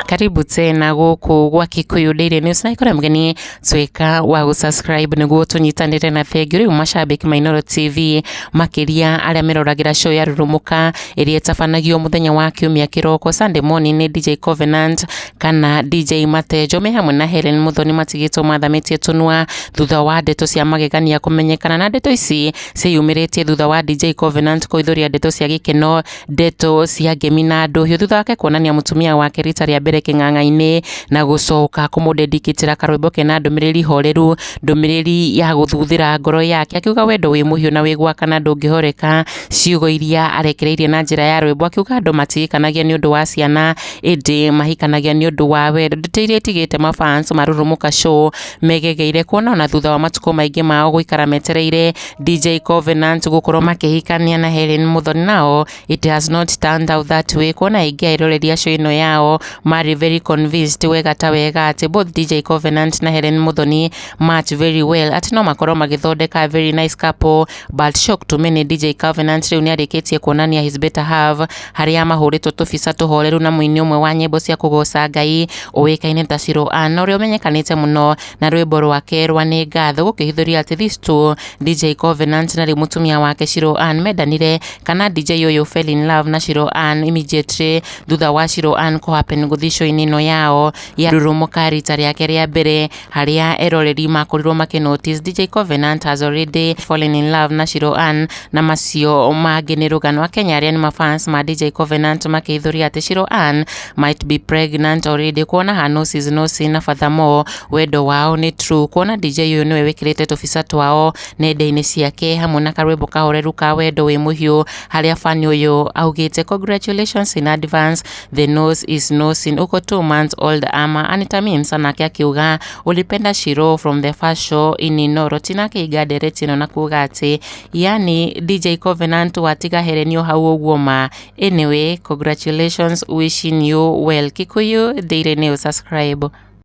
Karibu tena gũkũ gwa Kikuyu Daily News na ikora mgeni tuĩka wa gũ-subscribe nĩguo tũnyitanĩre na thengiũ. Rĩu macambĩki ma Inooro TV makĩria arĩa meroragĩra show ya Rurumũka ĩrĩa ĩtabanagio mũthenya wa kiumia kĩroko Sunday morning nĩ DJ Covenant kana DJ Matejo me hamwe na Helen Muthoni matigĩtwo mathamĩtie tũnua thutha wa ndeto cia magegania kũmenyekana, na ndeto ici ciĩyumĩrĩtie thutha wa DJ Covenant kũhithũria ndeto cia gĩkeno, ndeto cia ngemi na ndũhiũ thutha wake kuonania mũtumia wake rita rĩa mbere kĩng'ang'a-inĩ na gũcoka kũmũdedicatĩra karwĩmbo kena ndũmĩrĩri horeru, ndũmĩrĩri ya gũthuthĩra ngoro yake akiuga wendo wĩ mũhiũ na wĩ gwakana ndũngĩhoreka, ciugo iria arekereirie na njĩra ya rwĩmbo akiuga andũ matihikanagia nĩ ũndũ wa ciana ĩndĩ mahikanagia nĩ ũndũ wa wendo. Ndeto iria itigĩte mafans marurumũka show megegeire kuona ona thutha wa matukũ maingĩ mao gũikara metereire DJ Covenant gũkorwo makĩhikania na Helen Muthoni, nao it has not turned out that way, kuona aingĩ a eroreri a show ĩno yao marĩ very convinced wega ta wega atĩ both DJ Covenant na Helen Muthoni match very well, atĩ no makorwo magĩthondeka very nice couple. But shock to many, DJ Covenant rĩu nĩarĩkĩtie kuonania his better half harĩa mahũrĩtwo tũbica tũhoreru na mũini ũmwe wa nyĩmbo cia kũgoca Ngai ũĩkaine ta Shiro Ann na ũrĩa ũmenyekanĩte mũno na rwĩmbo rwake rwa Nĩ Ngatho, gũkĩhithũria atĩ these two, DJ Covenant na rĩu mũtumia wake Shiro Ann, mendanire kana DJ ũyũ fell in love na Shiro Ann immediately thutha wa Shiro Ann kũhappen gũthiĩ show-inĩ ĩno yao ya Rurumũka rita rĩake rĩa mbere, harĩa eroreri makorirwo makĩ notice DJ Covenant has already fallen in love na Shiro Ann, na macio mangĩ nĩ rũgano. Akenya arĩa nĩ mafans ma DJ Covenant makĩhithũria atĩ Shiro Ann might be pregnant already, kuona her nose is nosy, na furthermore wendo wao nĩ true, kuona DJ ũyũ nĩwe wĩkĩrĩte tũbica twao nenda-inĩ ciake hamwe na karwĩmbo kahoreru ka wendo wĩ mũhiũ, harĩa fan ũyũ augĩte, "Congratulations in advance, the nose is nosing, uko 2 months old ama." Anita Mims nake akiuga, "Ulipenda Shiro from the first show in Inooro." Tina akĩhinga ndereti ĩno na kuga atĩ yani DJ Covenant watiga Helenio hau ũguo ma. Anyway, congratulations, wishing you well. Kikuyu Daily News, subscribe.